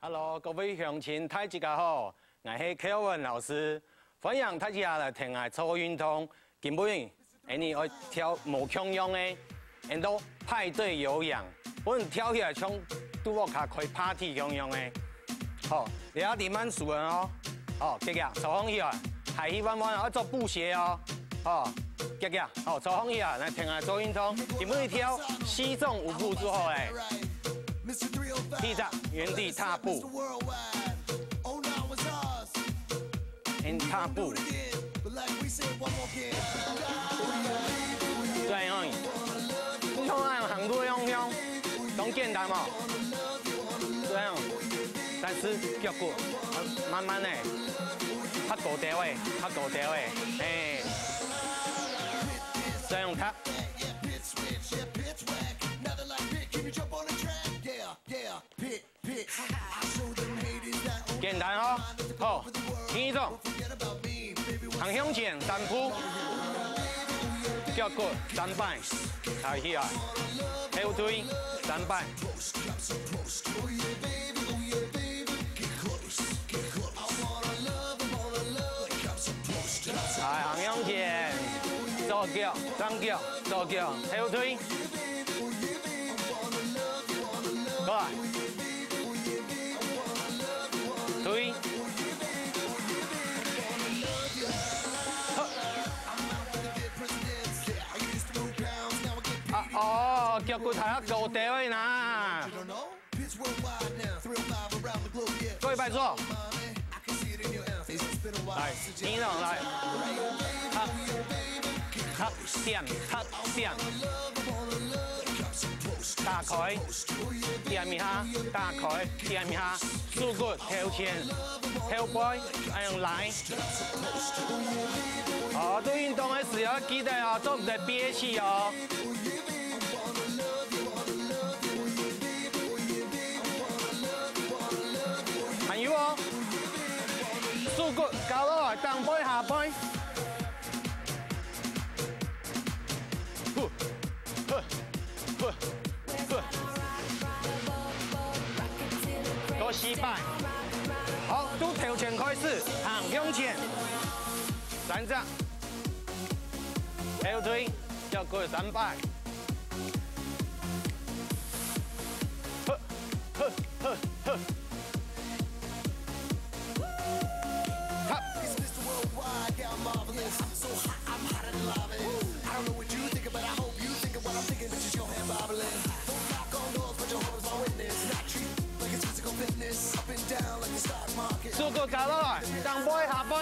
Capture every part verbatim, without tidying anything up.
Hello，各位鄉親，大家好，𠊎係Kelvin老師，歡迎大家來聽𠊎做運動。今晡日，𠊎俚愛跳無共樣个，𠊎俚派對有氧，分人跳起來像在屋下開party共樣个。好，這下慢慢手哦，好，遽遽，手放起來，抬起彎彎哦，愛做布鞋哦，好，遽遽，好，手放起來，來聽𠊎做運動，今晡日跳西藏舞步就好欸。 第一隻，原地踏步。原地踏步。對哦，你看啊，行路用用，當簡單嘛。對哦，但是腳步慢慢的，較高調的，較高調的，嘿。對哦，踏。 簡單哦，好，第一種，行向前三步，腳骨三擺，抬起來，後退三擺。來，行向前，左腳，正腳，左腳，後退。 過來。對。好。啊，哦，腳骨抬較高調个啦。過一擺做。 來，你呢，來。踏，踏，點，踏，點。打開，點一下，打開，點一下，手骨頭前，後背，恁樣來。哦，做運動个時候記得哦，做毋得憋氣哦。 還有哦，手骨交落來，頂背下背。呼，呼，呼，呼。過四擺。好，對頭前開始，行向前。三隻。後退，腳骨三擺。 好。手骨交落來，頂背下背。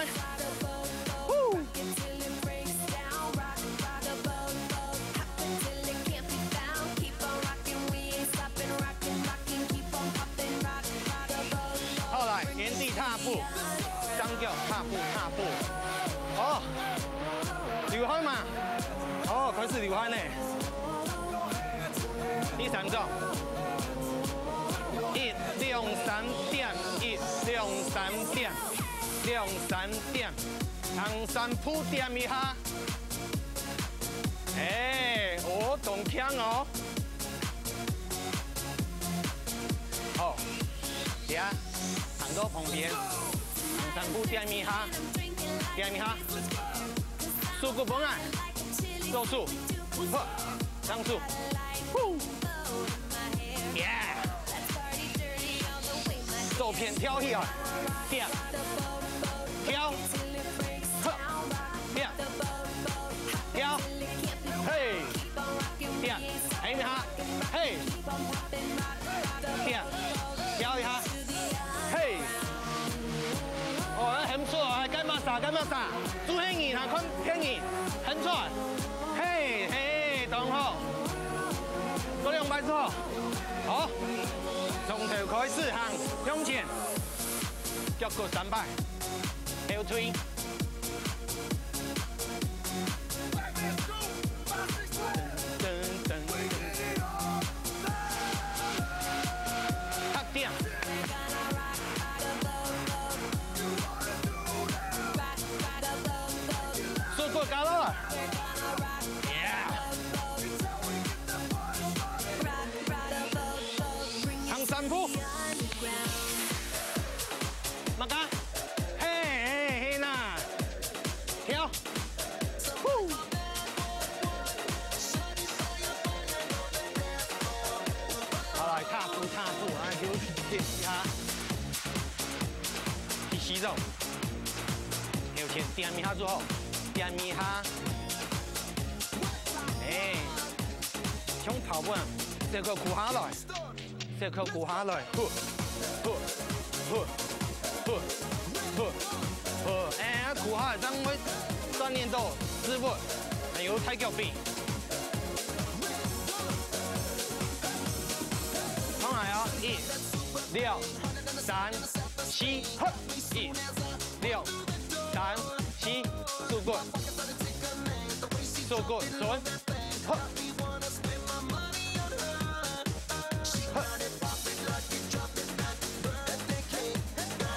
呼！ 好，來，原地踏步，雙腳踏步，踏步。哦，流汗嘛？哦，開始流汗呢。第三種，一、兩、三點，一、兩、三點，兩、三點，行三步點一下。 哎，哦，當強哦。好，這下行到旁邊，行三步點一下，點一下，手骨分開，左手，好，上手，呼，耶！左片跳起來，點，跳，好，點。 跳，嘿，點，哎，你哈，嘿，點，跳一下，嘿。哦，還很錯，還幹嘛啥，幹嘛啥？做黑人啊，看黑人，很錯。嘿，嘿，當好。做兩擺之後，好，從頭開始行，向前，腳骨三擺，後退。 噔噔噔，拍點。手骨交落來。Yeah。行三步。一下，去洗手，向前點一下就好，點一下。哎，像跑步啊，這个跍下來，這个跍下來，呼，呼，呼，呼，呼，呼，哎，跍下來，正會鍛鍊到屎朏，還有大腳髀。 上來哦，一、兩、三、四，好，一、兩、三、四，手骨，手骨，準，好，好，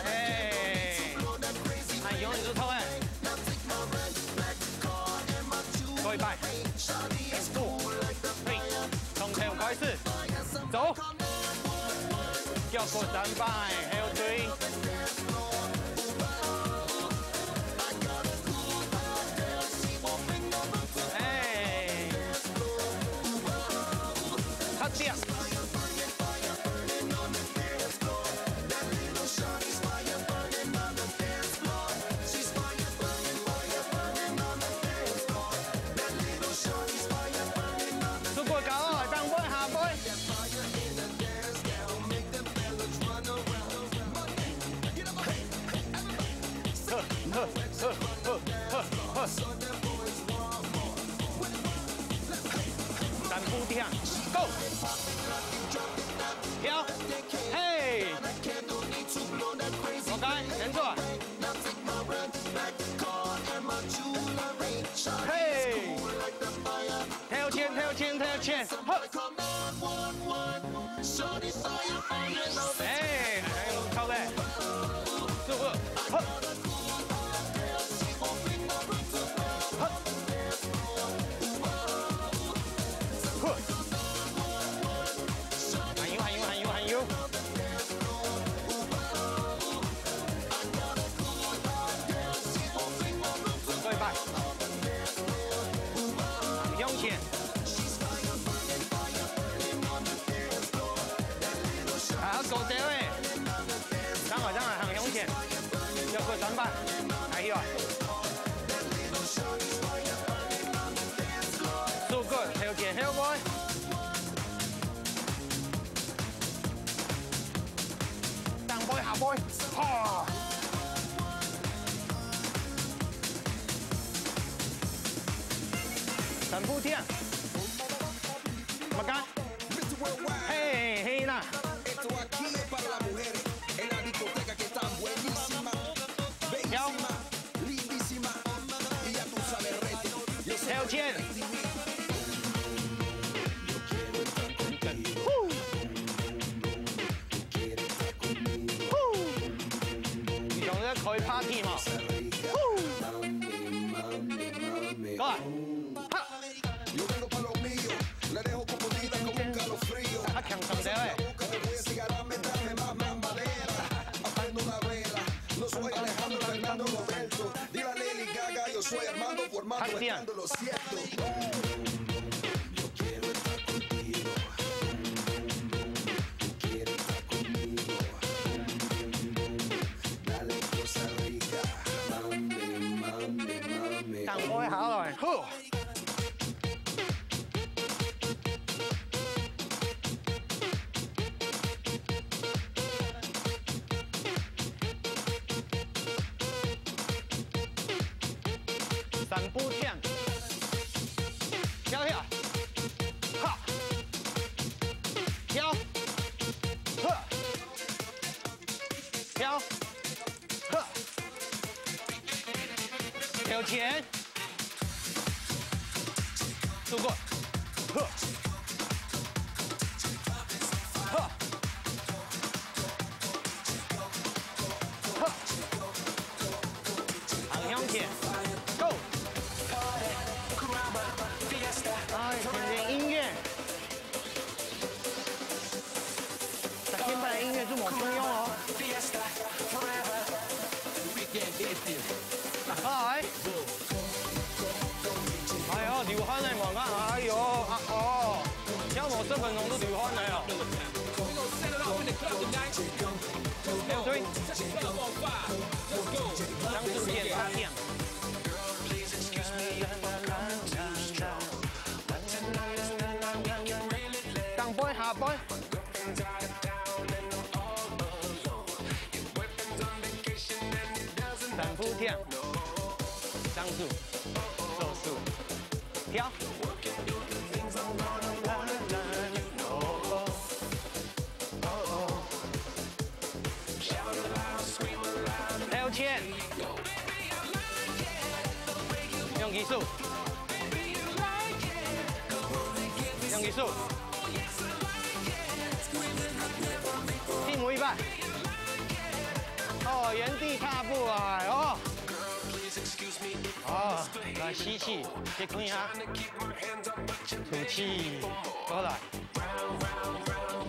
哎，哎，用你就透哎，過一擺，五，嘿，從頭開始，走。 腳步三擺，後退。哎，較直。手骨交落來，上背下背。 三步跳，Go！跳，嘿！OK，停住。嘿！跳前，跳前，跳前，好。 哎，還有，靠背。舒服。好。好。還有，還有，還有，還有。過一擺。向前。 啊，高調誒！上來，上來，行向前，要過三擺，來去啊！手骨，後前，後背，上背下背，哈！三步跳，麼个？ Hey, hey, na. Esto aquí es para las mujeres. En la discoteca que están buenísima, bellísima, lindísima. Y ya tú sabes, reto. Yo soy T V. Yo quiero estar contigo. Tú quieres estar conmigo. 你講在開party嘛？過來，哈！ Yo vengo pa' lo mío, la dejo confundida como un calofrío. 較強上點誒。 Boca de buey, cigarame, dame más, más madera. Aprendo una vela, no soy Alejandro Fernando Roberto. Dile a Lady Gaga, yo soy Armando Formando, estando lo cierto. Yo quiero estar contigo. Tú quieres estar conmigo. Dale cosa rica, mami, mami, mami. 上背下來，好。 三步跳，跳跳，哈，跳，哈，跳，哈，跳前，手骨，哈，哈。 好，行向前，Go！哎，聽聽音樂。逐天擺个音樂就無共樣哦。哎。哎喲，流汗了，無看，哎喲，啊哦，跳舞十分鐘就流汗了哦。下背。三伏天，上手，左手，跳。跳前。用技术。用技术。第五一半。哦，原地踏步啊，哦。哦，來吸氣，吸氣啊。吐氣，過來。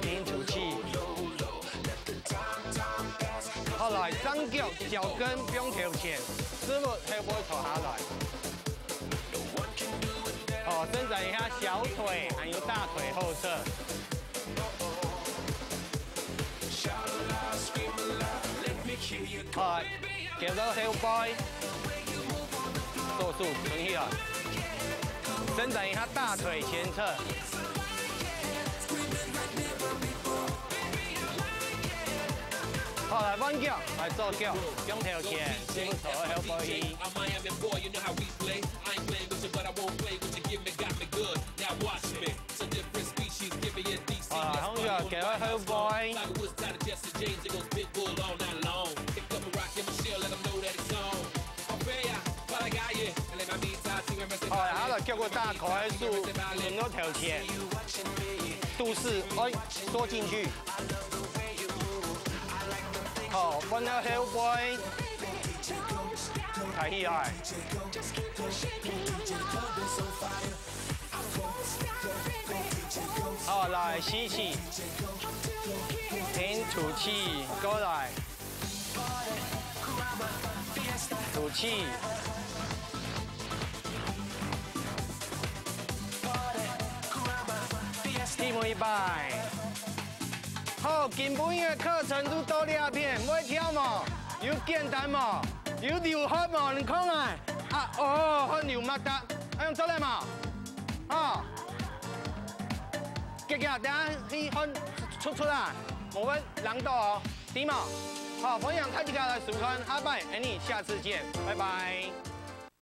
停吐氣。好來，雙腳腳跟放頭前，屎朏後背坐下來。哦，伸展一下小腿，還有大腿後側。好來， 跳到後背，左手伸起來，伸展一下大腿前側。好，來換腳，來左腳，放頭前，先坐後背去。好，來換腳，跳到後背。 好，下來腳步打開，手伸到頭前，肚屎愛縮進去。好，換到後背，抬起來。好，來，吸氣，停，吐氣，過來。 吐氣。第五一擺。好，今晡日个課程就到這片，會跳無？有簡單無？有流汗無？你看啊！啊，哦，汗流脈大，恁樣做得無？好。遽遽，等下去汗出出啊，無會冷到哦。 知無？好，歡迎大家來收看，下擺，𫣆俚下次見，拜拜。